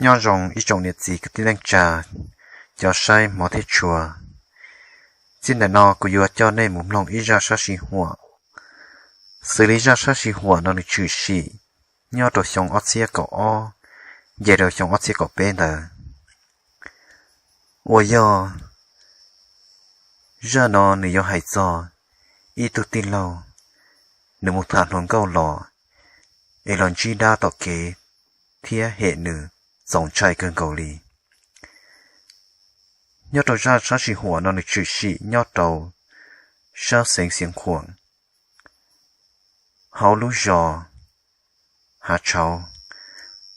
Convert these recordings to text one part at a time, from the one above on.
Nyob zoo ib tsoom niam txiv kwv tij neej tsa, cov saib hmov thiab tshua. Txij ntawm no kuv yuav coj nej mus mloog ib zaj sab sij huam xws li zaj sab sij huam no nws tshwm sim nyob rau xyoo ob txhiab kaum ob, nce rau xyoo ob txhiab kaum peb ntawd. Uas yog zaj no nws yuav hais txog ib tug tij laug, nws mus tham hluas nkauj los es los ntsib dab tom kev thiab hem nws txaus ntshai kawg nkaus li. Nyob rau zaj sab sij huam no nws tshwm sim nyob rau sab xeev Xiav Khuam, hauv lub zos Hav Tshauv.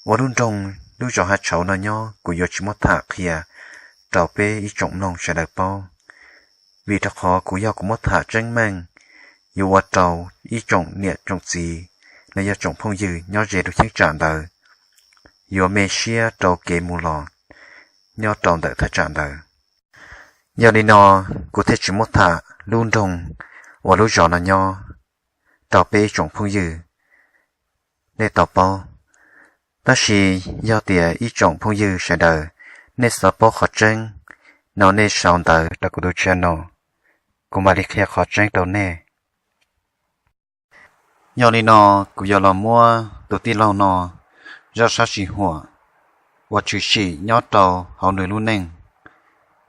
Uas lub nroog, lub zos Hav Tshauv no nyob kuv yuav tsis muab tham qhia rau peb ib tsoom mloog sawv daws paub, vim rau qhov kuv yog kuv muab tham tseeb meej yuav ua rau ib tsoom niam tsoom txiv los yog tsoom phooj ywg nyob ze rau cheeb tsam ntawd yuav me siab rau kev mus los nyob rau ntawm thaj tsam ntawd. Yog li no kuv thiaj tsis muab tham lub nroog uas lub zos no nyob rau peb ib tsoom phooj ywg nej tau paub. Tab sis yog tias ib tsoom phooj ywg sawv daws nej xav paub qhov tseeb no nej sau ntawv rau kuv tus channel, kuv mam li qhia qhov tseeb rau nej. Yog li no kuv yuav los muab tus tij laug no zaj sab sij huam uas tshwm sim nyob rau hauv nws lub neej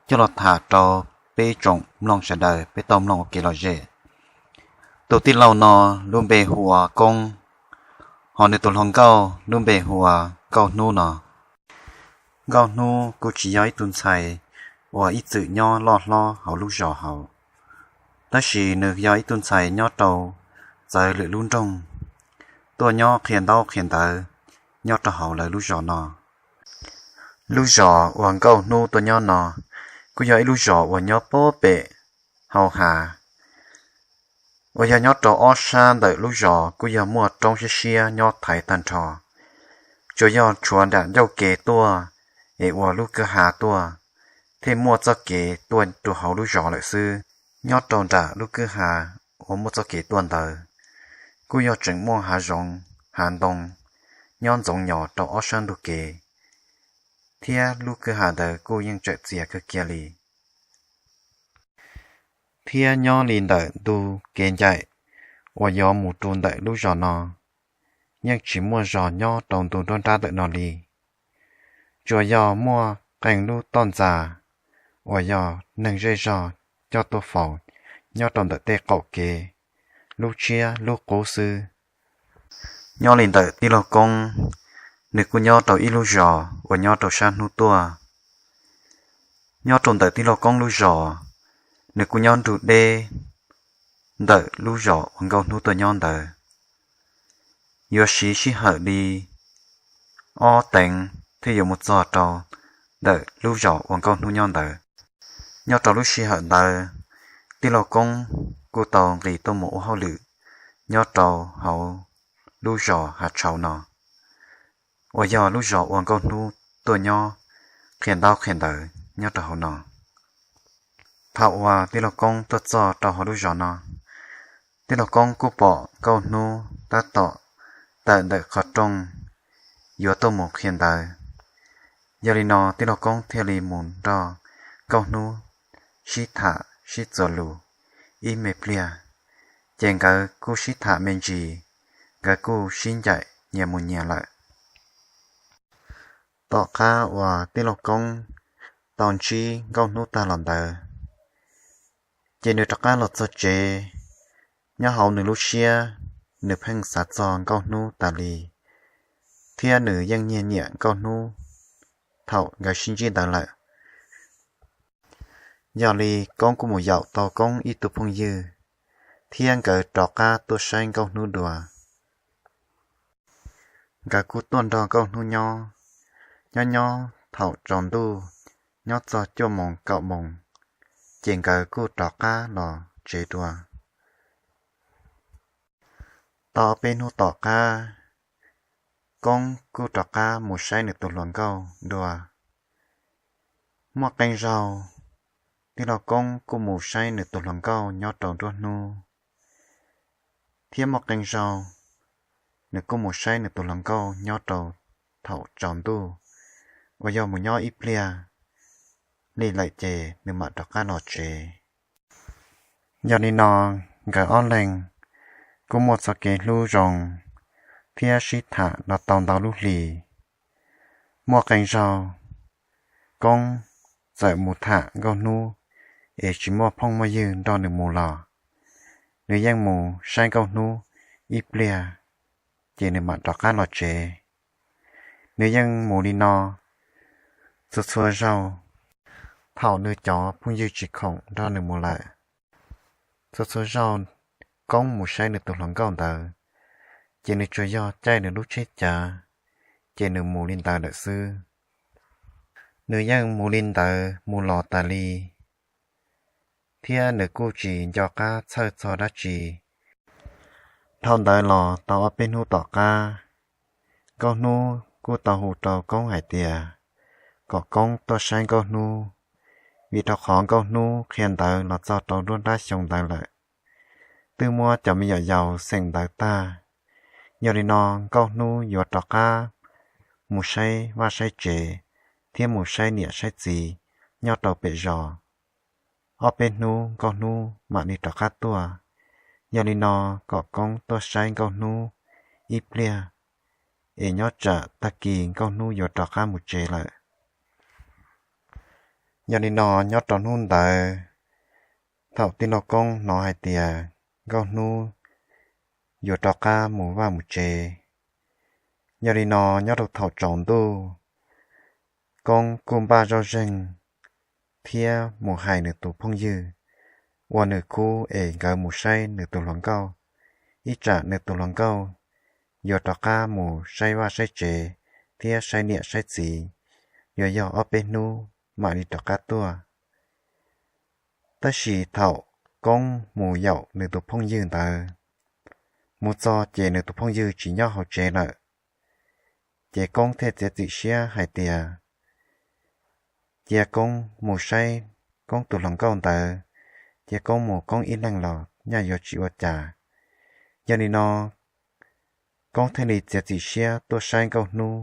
coj los tham rau peb tsoom mloog sawv daws peb tau mloog ua kev lom zem. Tus tij laug no lub npe hu ua Koob, hos nws tus hluas nkauj lub npe hu ua Nkauj Hnub no. Nkauj Hnub kuj tsis yog ib tug ntxhais uas ib txwm nyob loj hlob hauv lub zos hauv, tab sis nws yog ib tug ntxhais nyob rau txawv lwm lub nroog, tuaj nyob qhia ntaub qhia ntawv nyob rau hauv lawv lub zos no. Lub zos uas Nkauj Hnub tuaj nyob no kuj yog ib lub zos uas nyob puag pem hauv hav, uas yog nyob rau ob sab ntawm lub zos kuj yog muaj roob siab siab nyob thaiv tag nrho. Tsuas yog tshuav nram ncauj kev tuaj es ua lub kwj ha tuaj, thiaj muaj txoj kev tuaj rau hauv lub zos lawm xwb. Nyob rau nram lub kwj ha uas muaj txoj kev tuaj ntawd kuj yog tseem muaj hav zoov hav ntoo nyob ntxoov nyos rau ob sab ntug kev, thiab lub kwj ha ntawd kuj yeej tseem txias kawg kiag li. Thiab nyob li ntawm ntu kev ncaim uas yuav mus rau ntawm lub zos no, yeej tsis muaj zos nyob rau ntu nruab nrab ntawm no li. Tsuas yog muaj qee lub toj ntxas uas yog neeg zej zog coj tuaj faus nyob rau ntawm tej qaum kev, lub tshiab lub qub xwb. Nyob li ntawm tij laug Koob, nws kuj nyob rau ib lub zos uas nyob rau sab hnub tuaj. Nyob rau ntawm tij laug Koob lub zos, nws kuj nyob nrug deb ntawm lub zos uas Nkauj Hnub tuaj nyob ntawd. Yuav siv sij hawm li ob teev thiaj yuav mus txog rau ntawm lub zos uas Nkauj Hnub nyob ntawd. Nyob rau lub sij hawm ntawd, tij laug Koob kuj tau nqis tuaj mus ua hauj lwm nyob rau hauv lub zos Hav Tshauv no, uas yog lub zos uas Nkauj Hnub tuaj nyob qhia ntaub qhia ntawv nyob rau hauv no. Thaum uas tij laug Koob tuaj txog rau hauv lub zos no, tij laug Koob kuj pom Nkauj Hnub tab tom tawm ntawm qhov rooj yuav tuaj mus qhia ntawv. Yog li no tij laug Koob thiaj li mus nrog Nkauj Hnub sib tham sib txuas lus ib me pliag, ces nkawd kuj sib tham me ntsis, nkawd kuj sib ncaim nyias mus nyias lawm. Tom qab uas tij laug Koob tau ntsib Nkauj Hnub tag los ntawd, ces nws rov qab los txog tsev. Nyob hauv nws lub siab, nws pheej xav txog Nkauj Hnub tas li, thiab nws yeej nyiag nyiam Nkauj Hnub thaum nkawd sib ntsib ntawd lawm. Yog li Koob kuj mus yaum tau Koob ib tug phooj ywg, thiab nkawd rov qab tuaj saib Nkauj Hnub dua. Nkawd kuj tuaj nrog Nkauj Hnub nyob, nyob nyob thaum tsaus ntuj, nyob txog cuaj moos kaum moos, ces nkawd kuj rov qab los tsev dua. Tau ob peb hnub tom qab, Koob kuj rov qab mus saib nws tus hluas nkauj dua. Muaj qee zaug, tij laug Koob kuj mus saib nws tus hluas nkauj nyob rau nruab hnub, thiab muaj qee zaug nws kuj mus saib nws tus hluas nkauj nyob rau thaum tsaus ntuj. uas yog mus nyob ib pliag li lawm ces nws mam rov qab los tsev. Yog li no, nkawd ob leeg kuj muaj txoj kev hlub zoo thiab sib tham los tau ntau lub hlis. Muaj qee zaug, Koob txawm mus tham Nkauj Hnub es tsis muaj phooj muaj ywg nrog nws mus los, nws yeej mus saib Nkauj Hnub ib pliag, ces nws mam rov qab los tsev. Nws yeej mus li no txhua txhua zaug thaum nws cov phooj ywg tsis khoom nrog nws mus lawm. Txhua txhua zaug Koob mus saib nws tus hluas nkauj ntawd, ces nws tsuas yog caij nws lub tsheb cav, ces nws mus li ntawd lawm xwb. Nws yeej mus li ntawd mus los tas li, thiab nws kuj tsis nco qab txhawj txog dab tsi. Dhau ntawd los tau ob peb hnub tom qab, Nkauj Hnub kuj tau hu rau Koob hais tias kom Koob tuaj saib Nkauj Hnub, vim rau qhov Nkauj Hnub qhia ntawv los txog rau nruab nrab xyoo ntawd lawm, twb muab cov me nyuam yaus xeem ntawv tag. Yog li no, Nkauj Hnub yuav rov qab mus saib vaj saib tsev thiab mus saib niam saib txiv nyob rau pem zos. Ob peb hnub Nkauj Hnub mam li rov qab tuaj. Yog li no, kom Koob tuaj saib Nkauj Hnub ib pliag, es nyob tsam tag kis Nkauj Hnub yuav rov qab mus tsev lawm. Yog li no, nyob rau hnub ntawd, thaum tij laug Koob hnov hais tias Nkauj Hnub yuav rov qab mus vaj mus tsev, yog li no, nyob rau thaum tsaus ntuj, Koob kuj npaj zoj zeeg thiab mus hais nws tus phooj ywg uas nws khub es nkawd mus saib nws tus hluas nkauj, ib tsam nws tus hluas nkauj yuav rov qab mus saib vaj saib tsev thiab saib niam saib txiv, yuav yog ob peb hnub mam li rov qab tuaj. Tab sis thaum Koob mus yaum nws tus phooj ywg ntawd, mus txog ces nws tus phooj ywg tsis nyob hauv tsev lawm. Ces Koob thiaj txiav txim siab hais tias cia Koob mus saib Koob tus hluas nkauj ntawd, cia Koob mus Koob ib leeg los nyaj yuav tsis ua cas. Yog li no, Koob thiaj li txiav txim siab tuaj saib Nkauj Hnub.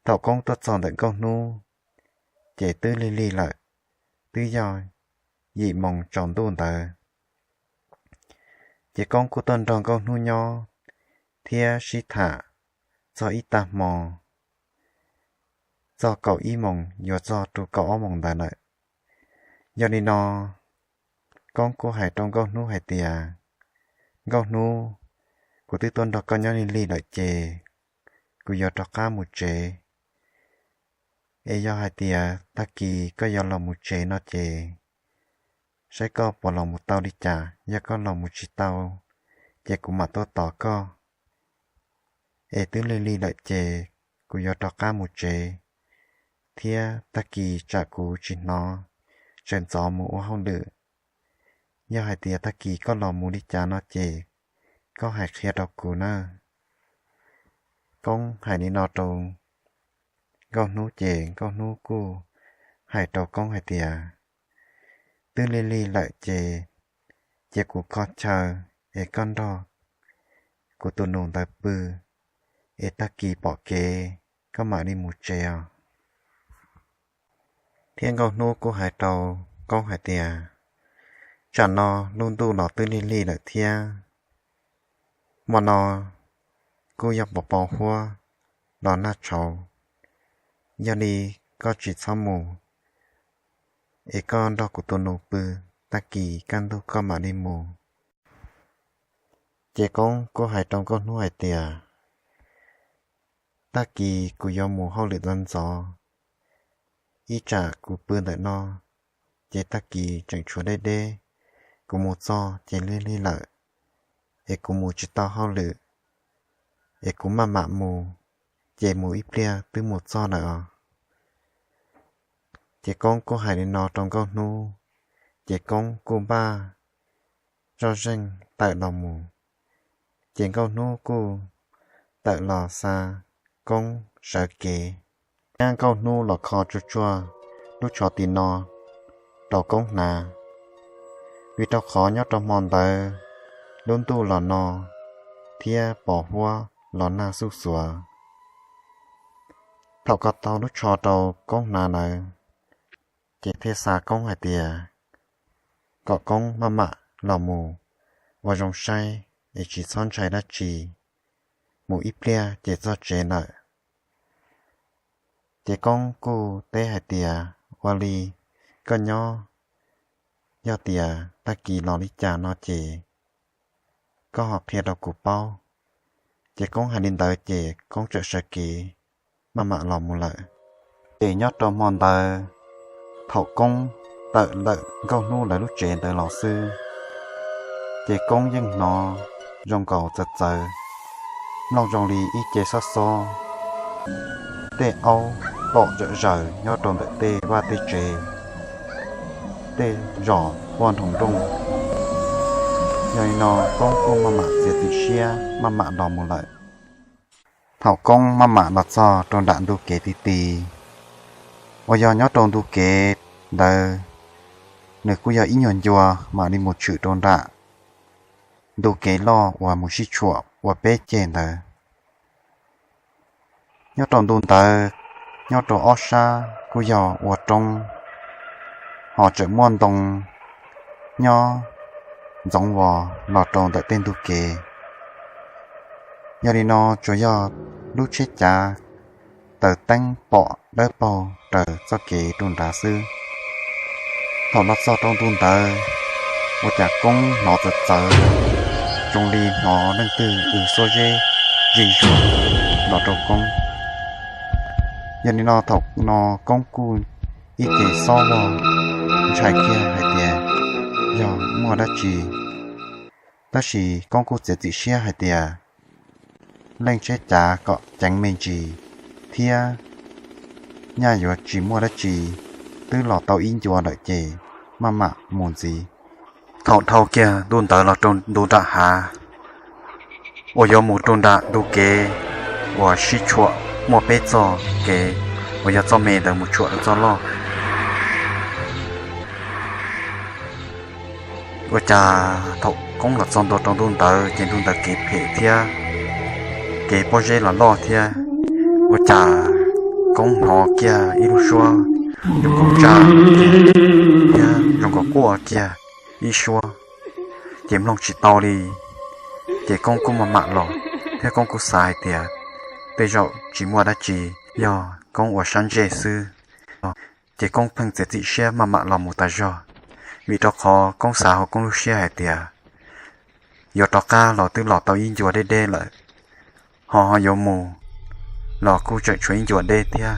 Thaum Koob tuaj txog ntawm Nkauj Hnub, ces twb lig lig lawm, twb yog yim moos tsaus ntuj ntawd. Ces Koob kuj tuaj nrog Nkauj Hnub nyob thiab sib tham txog ib tag hmo, txog kaum ib moos yuav txog rau kaum ob moos ntawd lawm. Yog li no, Koob kuj hais rau Nkauj Hnub hais tias, Nkauj Hnub, kuv twb tuaj nrog koj nyob lig lig lawm ces kuv yuav rov qab mus tsev. Es yog hais tias tag kis koj yuav los mus tsev no ces saib koj puas los mus tau li cas, yog koj los mus tsis tau ces kuv mam tuaj tos koj. Es twb lig lig lawm ces kuv yuav rov qab mus tsev, thiab tag kis tsam kuv tsis hnov, tseem ntxov mus ua hauj lwm. Yog hais tias tag kis koj los mus li cas no ces koj hais qhia rau kuv nawb. Koob hais li no rau Nkauj Hnub ces Nkauj Hnub kuj hais rau Koob hais tias, twb lig lig lawm ces cia kuv kho chaw es koj nrog kuv tus nus ntawd pw, es tag kis pom kev koj mam li mus tsev os. Thiab Nkauj Hnub kuj hais rau Koob hais tias, tsam no lub ntuj los twb lig lig lawm thiab, hmo no kuj yog pos pos huab los nag tshauv, yog li koj tsis txhob mus, es koj nrog kuv tus nus pw, tag kis kaj ntug koj mam li mus. Ces Koob kuj hais rau Nkauj Hnub hais tias, tag kis kuv yuav mus hauj lwm ntxov ntxov, ib tsam kuv pw ntawm no ces tag kis tseem tshuav deb deb, kuv mus txog ces lig lig lawm, es kuv mus tsis tau hauj lwm, es kuv maj mam mus, ces mus ib pliag twb mus txog lawm os. Ces Koob kuj hais li no rau Nkauj Hnub, ces Koob kuj npaj zoj zeeg tawm los mus. Ces Nkauj Hnub kuj tawm los xa Koob sawv kev, thiab Nkauj Hnub los kho tsuag tsuag lub tsho tim no rau Koob hnav, vim rau qhov nyob rau hmo ntawd lub ntuj los no thiab pos huab los nag xuj xuav. Thaum koj tau lub tsho rau Koob hnav ntawd, ces thiaj xa Koob hais tias kom Koob maj mam los mus ua zoo saib es tsis txhob ntshai dab tsi, mus ib pliag ces txog tsev lawm. Ces Koob kuj teb hais tias, ua li koj nyob, yog tias tag kis los li cas no ces koj ho qhia rau kuv paub. Ces Koob hais li ntawd ces Koob txawm sawv kev maj mam los mus lawm. Ces nyob rau hmo ntawd, thaum Koob tawm ntawm Nkauj Hnub lawv lub tsev ntawd los xwb, ces Koob yeej hnov zoo nkaus txawv txawv, mloog zoo li ib ce xob xob, tej aub tom zom zaws nyob rau ntawm tej vaj tej tsev, tej zos quaj nroo nrooj. Yog li no Koob kuj maj mam txiav txim siab maj mam los mus lawm. Thaum Koob maj mam los txog rau nram ntu kev ti ti, uas yog nyob rau ntu kev ntawd, nws kuj yog ib nyuag ncua mam li mus tshwm rau nram ntu kev loj uas mus sib tshuam ua peb ceg ntawd. Nyob rau ntu ntawd, nyob rau ob sab kuj yog ua roob, ho tseem muaj ntoo nyob ntxoov vos los rau ntawm tej ntug kev. Yog li no tsuas yog lub tsheb cav taws teeb pom dawb paug raws txoj kev rau nrad xwb. Thaum los txog rau ntu ntawd, ua cas Koob hnov txawv txawv, zoo li hnov leej twg ua xuab zeb zig zuag los rau Koob. Yog li no thaum no Koob kuj ib ce xob vog, ntshai kiag hais tias yog muaj dab tsi. Tab sis Koob kuj txiav txim siab hais tias leej tsheb cav kom ceev me ntsis thiab nyaj yuav tsis muaj dab tsi, twb los tau ib ncua lawm ces maj mam mus ntxiv. Thaum dhau kiag ntu ntawd los rau ntu nram hav uas yuav mus rau nram ntu kev uas sib tshuam muaj peb txoj kev uas yog txoj me ntawd mus tshuam rau txoj loj. Ua cas thaum Koob los txog ntua rau ntu ntawd ces ntu ntawd kev phem thiab kev pob zeb los loj thiab. Ua cas Koob hnov kiag ib lub suab zoo nkaus ntsaj kiag thiab zoo nkaus quaj kiag ib suab, ces mloog tsis tau li. Ces Koob kuj maj mam los thiab Koob kuj xav hais tias tej zaum tsis muaj dab tsi, yog Koob ua sab ntsej xwb. Ces Koob pheej txiav txim siab maj mam los mus tas zog, vim rau qhov Koob xav hauv Koob lub siab hais tias yuav rov qab los twb los tau ib ncua deb deb lawm, ho yuav mus los kuj tseem tshuav ib ncua deb thiab,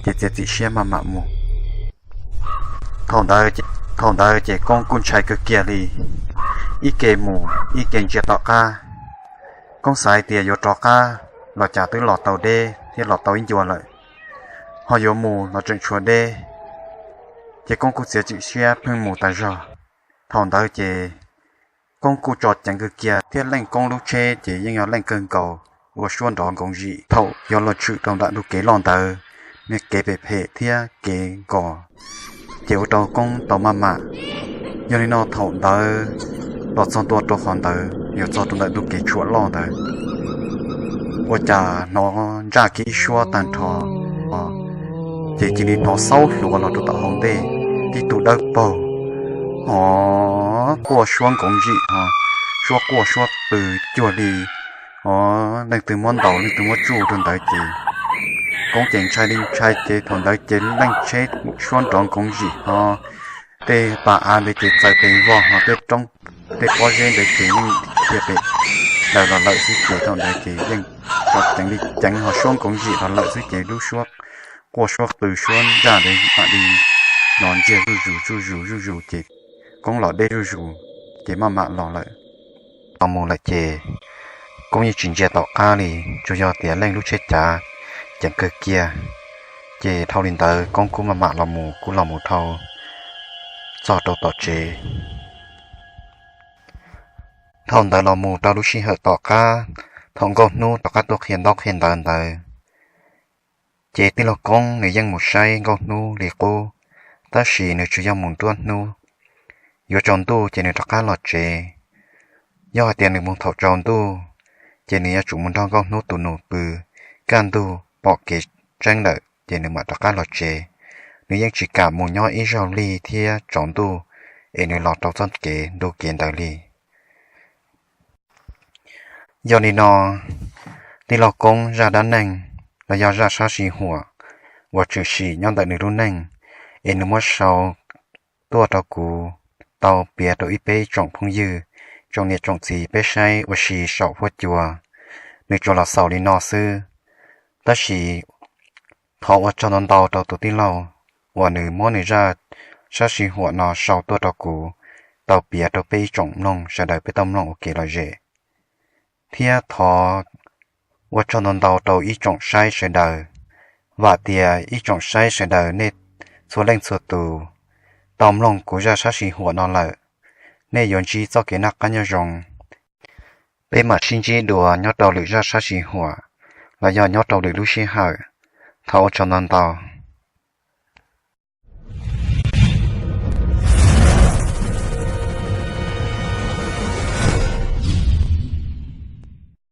ces txiav txim siab maj mam mus. Thaum ntawd ces Koob kuj ntshai kawg kiag li, ib ke mus ib ke ntsia tom qab. Koob xav hais tias yuav rov qab los cas twb los tau deb thiab los tau ib ncua lawm, ho yuav mus los tseem tshuav deb, ces Koob kuj txiav txim siab pheej mus tas zog. Thaum ntawd ces Koob kuj tso ceev kawg kiag thiab leej Koob lub tsheb ces yeej yog leej kawg nkaus ua suab nrov nkoov zim. Thaum yuav los tshwm rau nram ntug kev loj ntawd, nws kev phem phem thiab kev nkos, ces ua rau Koob tau maj mam. Yog li no thaum ntawd los txog ntua rau qhov ntawd yuav txog rau ntawm ntug kev tshuam loj ntawd, ua cas hnov ntsaj kiag ib suab tag nrho, ces cia li hnov xaub hluav los rau tom hauv ntej, tib tug dawb paug, o, quaj suab nkoov zim ho, suab quaj suab qw cuag li, o, leej twg muab ntaus leej twg muab tsuj rau ntawd ces Koob ces ntshai li ntshai ces thaum ntawd ces leej tsheb suab nrov nkoov zim ho, tej pas av ntawd ces txawm pes vog ho tej roob tej pob zeb ntawd ces yeej tiag pem daws los lawm xwb ces thaum ntawd ces yeej tso ceev li ceev ho suab nkoov zim los lawm xwb ces lub suab quaj suab qw suab ntsaj ntawd mam li hnov ntsiag zuj zus zuj zus zuj zus ces Koob los deb zuj zus, ces maj mam los lawm. Los mus lawm ces Koob yeej tsis ntsia tom qab li, tsuas yog tias leej lub tsheb cav ceev kawg kiag, ces dhau li ntawd Koob kuj maj mam los mus kuj los mus dhau txog rau tom tsev. Dhau ntawd los mus rau lub sij hawm tom qab, thaum Nkauj Hnub rov qab tuaj qhia ntaub qhia ntawv ntawd, ces tij laug Koob nws yeej mus saib Nkauj Hnub li qub, tab sis nws tsuas yog mus nruab hnub, yuav tsaus ntuj ces nws rov qab los tsev. Yog hais tias nws mus thaum tsaus ntuj, ces nws yuav tsum mus nrog Nkauj Hnub tus nus pw, kaj ntug pom kev tseeb lawm ces nws mam rov qab los tsev. Nws yeej tsis kam mus nyob ib zaug lig thiab tsaus ntuj es nws los rau txoj kev ntu kev ntawd li. Yog li no, tij laug Koob zaj dab neeg los yog zaj sab sij huam uas tshwm sim nyob ntawm nws lub neej es nws muab sau tuaj rau kuv tau piav rau ib peb tsoom phooj ywg, tsoom niam tsoom txiv peb saib ua si saum huab cua. Nws tsuas los xaus li no xwb, tab sis thov ua tsaug ntau ntau rau tus tij laug uas nws muab nws zaj sab sij huam no sau tuaj rau kuv tau piav rau peb ib tsoom mloog sawv daws peb tau mloog ua kev lom zem. Thiab thov ua tsaug ntau ntau rau ib tsoom saib sawv daws. Vam tias ib tsoom saib sawv daws nej txhua leej txhua tus tau mloog kuv zaj sab sij huam no lawm, nej yuav ntsib txoj kev noj qab nyob zoo. Peb mam sib ntsib dua nyob rau lwm zaj sab sij huam los yog nyob rau lwm lub sij hawm. Thov ua tsaug ntau ntau.